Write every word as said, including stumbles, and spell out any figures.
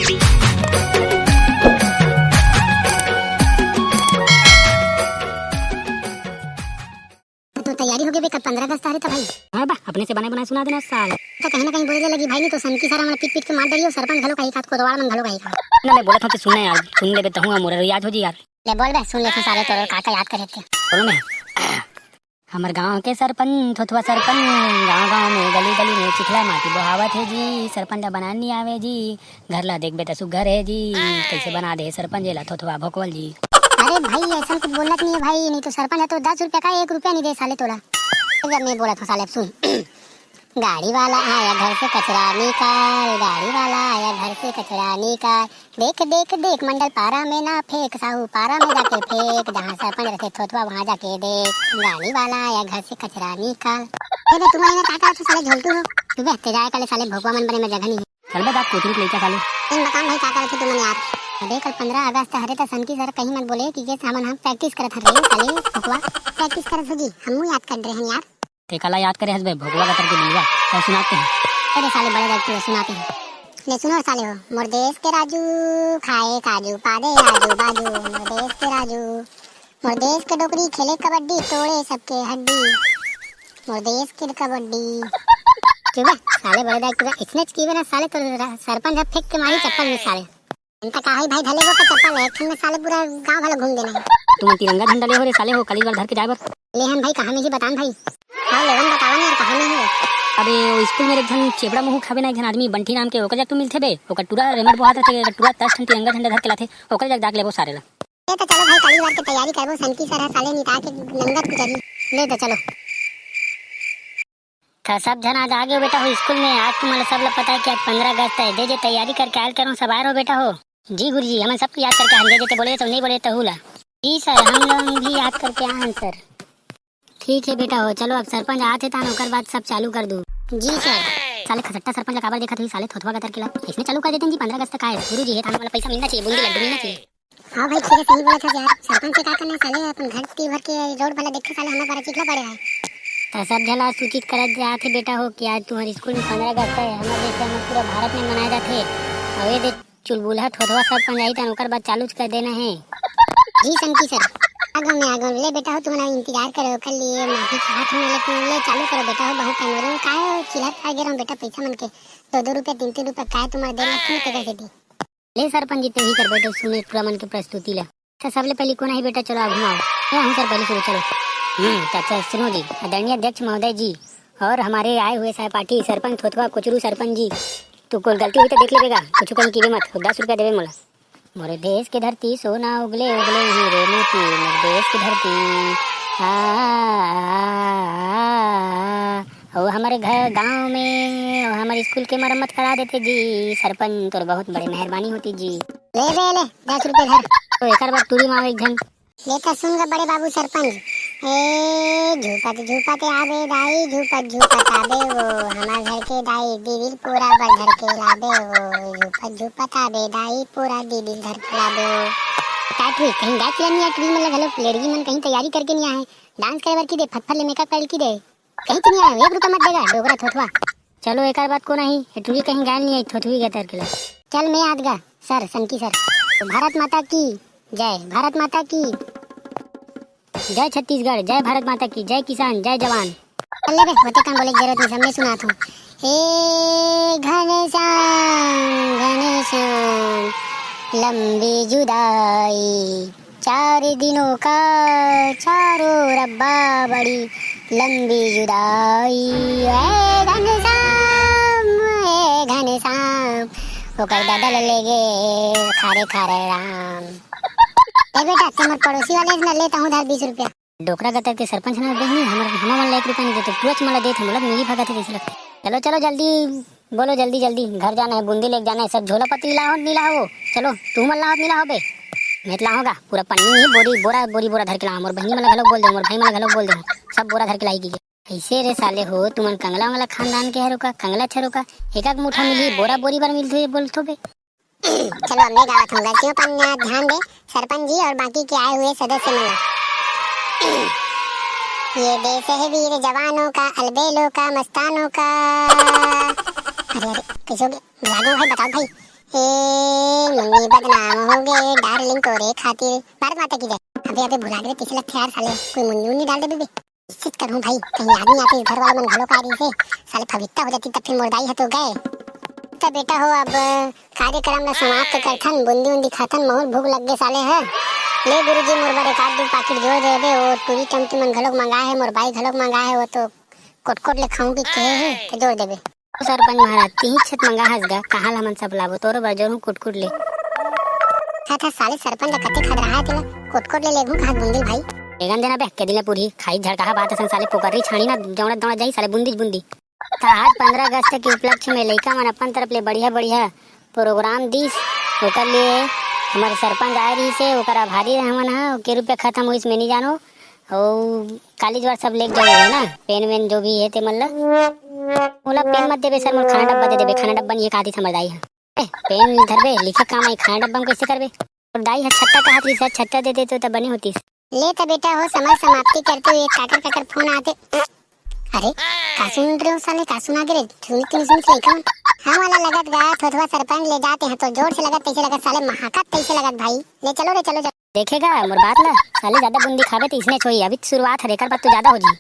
तो तैयारी हो गई बे, कल पंद्रह अगस्त आ रही था भाई। हाँ बा, अपने से बने बनाए सुना देना साल। तो कहीं ना कहीं बोले लगी भाई, नहीं तो सनकी सर हमला पीट पीट के मार डरियो, सरपंच घलो कही का, कोतवाल मन घलो कही का। ना, मैं बोलत हूँ कि सुन ना यार, सुन लेबे तहूँ, मोर याद हो जी यार। ले बोल बे, सुन लेथन साले तोर का का याद करे थे। बोलो मैं। हमर गांव के सरपंच, थोथवा सरपंच, गांव गांव में, गली गली में चिखला माटी बोहावत हे जी। सरपंच ला बनान नी आवे जी, घर ला देखबे त सुग्घर हे जी। कइसे बना दे हे सरपंच एला थोथवा भोकवल जी। अरे भाई, ऐसा कुछ बोलना नहीं है भाई, नहीं तो सरपंच है तो दस रुपया का एक रुपया नहीं दे साले तोला। जब मैं बोला था साले, अब सुन। गाड़ी वाला आया घर से कचरा निकाल, गाड़ी वाला आया घर से कचरा निकाल। देख देख देख मंडल पारा में ना फेंक, साहू पारा में जाके फेंक, जहाँ सरपंच रहते थोथवा वहाँ जाके देख। गाड़ी वाला आया घर से कचरा निकाल। ए बे, तुम्हारे में का का साले झोलटू हो? तू बे, ते जाए काले साले भोकवा मन बने में जगह नहीं है। चल बे, जा कोचरू के लइका साले। इन बताओ भाई, का करत हो तुमन यार? अबे, कल पंद्रह अगस्त हरे, त सनकी सर कहीं मत बोले कि ये सामान हम प्रैक्टिस करत हन रे साले भोकवा। प्रैक्टिस करत हो जी, हमहू याद कर रहे हैं यार। ते काला याद करे हस बे, भोगवा गतर के बिलवा, तो सुनाते हैं। अरे साले बड़े दाई, तू सुनाते हैं। ले सुनो साले हो, मोर देश के राजू खाए काजू, पादे आजू बाजू, मोर देश के राजू, मोर देश के डोकरी खेले कबड्डी, तोड़े सबके हड्डी, मोर देश के कबड्डी। चुप बे, साले बड़े दाई, तू इसने की बे ना साले, तो सरपंच अब फेंक के मारी चप्पल में साले। इनका का है भाई, धले वो का चप्पल है, एक ठन में साले पूरा गांव भला घूम देना है। तुमन तिरंगा झंडा ले हो रे साले हो, काली बार धर के जाए बर। ले हन भाई, कहाँ में ही बतान भाई। हाँ, लेवन बतावा नहीं यार, कहाँ में ही है? अबे, वो स्कूल में एक झन चेपड़ा मुहू खाबे ना, एक झन आदमी बंटी नाम के, ओकर जग तो मिलथे बे, ओकर टूरा रेमट बोहात रथे, ओकर टूरा दस ठन तिरंगा झंडा धर के लाथे, ओकर जग दाग लेबो सारे ला। ए तो चलो भाई, काली बार के तैयारी करबो, सनकी सर है साले निता के नंगत गुजरी। ले तो चलो। त सब झन आज आ गए हो बेटा हो स्कूल में। आज तुम्हारा सब ला पता है कि आज पंद्रह अगस्त है। जे जे तैयारी करके आयल करो, सब आए रहो बेटा हो। जी गुरुजी, हमन सबको याद करके आन, जे जे ते बोले तो नहीं बोले तो हुला। जी सर, हम लोग भी याद करके आन सर। ठीक है बेटा हो, चलो अब सरपंच आते तान, ओकर बाद सब चालू कर दू। जी सर। साले खसट्टा सरपंच ला काबर देखत हुई, साले थोथवा गतर के ला। इसने चालू कर देते हैं जी, पंद्रह अगस्त का है। गुरुजी है, थाने वाला पैसा मिलना चाहिए, बूंदी लड्डू मिलना चाहिए। हाँ भाई, ठीक है, सही बोला था यार। सरपंच से का करना है साले, अपन घर के भर के रोड वाला देखे साले, हमारे बारा चिखला पड़े है। तो सब झला सूचित करत जात हे बेटा हो कि आज तुम्हारे स्कूल में पंद्रह अगस्त है, हमारे देश में पूरा भारत में मनाया जाते है। और ये देख चुलबुलहा थोथवा सरपंच आई तन ओकर बाद चालू कर देना है। जी सनकी सर, आगो में आगो ले बेटा हो, तुम्हारा इंतजार करो कर लिए माफी चाहत हूँ, लेकिन ले चालू करो बेटा हो, बहुत टाइम हो रहा है, काय चिल्लात आ गया हूँ बेटा, पैसा मन के दो दो रुपया तीन तीन रुपया काय तुम्हारा देना क्यों तो कैसे दी। ले सरपंच जी, तू ही कर बेटा सुने टूरा मन के प्रस्तुति ला। अच्छा, सबले पहली कोन आही बेटा, चलो आ घुमाओ। मैं हूँ सर, पहली शुरू, चलो। हम्म, तो अच्छा सुनो जी, आदरणीय अध्यक्ष महोदय जी और हमारे आए हुए सहपाठी सरपंच थोथवा कुचरू सरपंच जी, तू कोई गलती हुई तो देख लेबेगा, कुछ कहीं कीबे मत, दस रुपया देवे मोला। मोरे देश के धरती सोना उगले उगले हीरे मोती, मोरे देश के धरती। आ, आ, आ, आ, ओ हमर घर गांव में, ओ हमर स्कूल के मरम्मत करा देते जी सरपंच, तोर बहुत बड़े मेहरबानी होती जी। ले बे ले, दस रुपए धर। तो एकर बाद टूरी मावे एक झन। ले तो सुन गा बड़े बाबू सरपंच। ए झूपत झूपत आबे दाई, झूपत झूपत आबे वो, हमार घर के दाई दीदी पूरा बर धर के लाबे वो, झूपत झूपत आबे दाई पूरा दीदी धर के लाबे वो। का टूरी कहीं गाय खिलानी है, टूरी मन लगा लो, लड़की मन कहीं तैयारी करके नहीं आए, डांस करे बर की दे, फटफट ले मेकअप कर की दे। कहीं तो नहीं आया, एक रुपया मत देगा, डोकरा थोथवा। चलो, एकर बाद कोन आही? ए टूरी कहीं गायल नहीं आई, थोथवी गतर के ला। चल, मैं आत गा, सर, सनकी सर। भारत माता की जय, भारत माता की जय, छत्तीसगढ़, जय भारत माता की, जय किसान, जय जवान। चल ले बे, होते काम बोले की जरूरत नहीं, सब मैं सुनात हूँ। हे घनश्याम, घनश्याम, लंबी जुदाई, चार दिनों का चारों रब्बा बड़ी लंबी जुदाई है घनश्याम, है घनश्याम। ओकर दादा ले लेगे खारे खारे राम। ए बेटा, ते मोर पड़ोसी वाले से न लेता हूँ उधार बीस रुपया। डोकरा गतर के सरपंच ना बहिनी, हमर, हमर मन ला एक रुपया नहीं देते, टूरा मन ला देते, मोला मिली भगत है जैसे लगता है। चलो, चलो, जल्दी बोलो, जल्दी, जल्दी घर जाना है, बूंदी लेके जाना है, सब झोला पत्ती लाहो, नहीं लाहो, चलो, तू मन लाहो, नहीं लाहो बे, मैं तो लाहूंगा, पूरा पन्नी नहीं, बोरी, बोरा, बोरी, बोरा धर के लाहूं, मोर बहिनी मन ला घलोक बोल दे, मोर भाई मन ला घलोक बोल दे, सब बोरा धर के लाई कीजिए। ऐसे रे साले हो, तुमन कंगला वाला खानदान के हरो का, कंगला छरो का, एक एक मुठा मिली, बोरा, बोरी बर मिलते बोलथो बे। चलो, अब मैं गावत हूँ, गलतियों पर न ध्यान दे सरपंच जी और बाकी के आए हुए सदस्य मन। ये देश है वीर जवानों का, अलबेलों का, मस्तानों का। अरे, अरे, कैसे हो गया? जागो भाई, बताओ भाई, ए मुन्नी, बदनाम हो गे डार्लिंग तोरे खातिर। भारत माता की जय। अबे अबे, भुला गे रे, पीछे लगथे यार साले, कोई मुन्नी उन्नी डाल देबे बे। निश्चित करहूँ भाई, कहीं आदमी आतिस, घर वाले मन घलो का रहिसे, साले फवित्ता हो जातिस, तब फिर मोर दाई ह तो गए। त बेटा हो, अब कार्यक्रम ला समाप्त करथन, बूंदी उंदी खाथन, बहुत भूख लग गे साले ह। ले गुरुजी, मोर बर एक आध दू पाकिट जोर दे दे, वो टूरी टमटी मन घलोक मंगाए हे, मोर बाई घलोक मंगाए हे, वो तो कोटकोट ले खाहूँ कि कहे हे, त जोर देबे। सरपंच महाराज, तिही छत मंगा हस गा, कहाँ ला हमन सब लाबो, तोरो बर जोर हूँ कुटकुट ले। था, था, साले सरपंच ला कते खदराहा हे तेला, कोटकोट ले लेगहूँ कहाँ बूंदी भाई। एगन देना बे, के दिन ले पूरी खाई झड़काहा बात असन, साले पोकरी छानी ना दौड़त दौड़त जाही साले बूंदी बूंदी। त आज पंद्रह अगस्त के उपलक्ष्य में लइका मन अपन तरफ ले बढ़िया बढ़िया प्रोग्राम दिस, ओकर लिए हमर सरपंच आए रहिसे, ओकर आभारी हमन ह, के रुपया खत्म होइस मैं नहीं जानो। अउ काली ज्वार सब लेके जाओ है ना, पेन वेन जो भी है ते मन ला। मोला पेन मत देबे सर, मोर खाना डब्बा दे देबे, खाना डब्बा नहीं है, कहा दिस हमर दाई ह। ए, पेन धरबे, लिखे काम आई, खाना डब्बा में कैसे करबे? और दाई ह छत्ता कहा दिस सर, छत्ता दे दे तो तब बने होतिस। ले त बेटा हो, समय समाप्ति करते हुए काकर काकर फोन आते। अरे, का सुन रहे हो साले, का सुना गे रे? सुन, तुम सुन सही कौन? हाँ वाला लगत गा, थोथवा सरपंच ले जाते हैं तो जोर से लगत, तैसे लगत साले महाकत, तैसे लगत भाई। ले चलो रे, चलो, चलो। देखेगा मोर बात ला, साले ज्यादा बूंदी खाबे त इसने छोई, अभी त शुरुआत हरे, एकर बाद तो ज्यादा हो जी।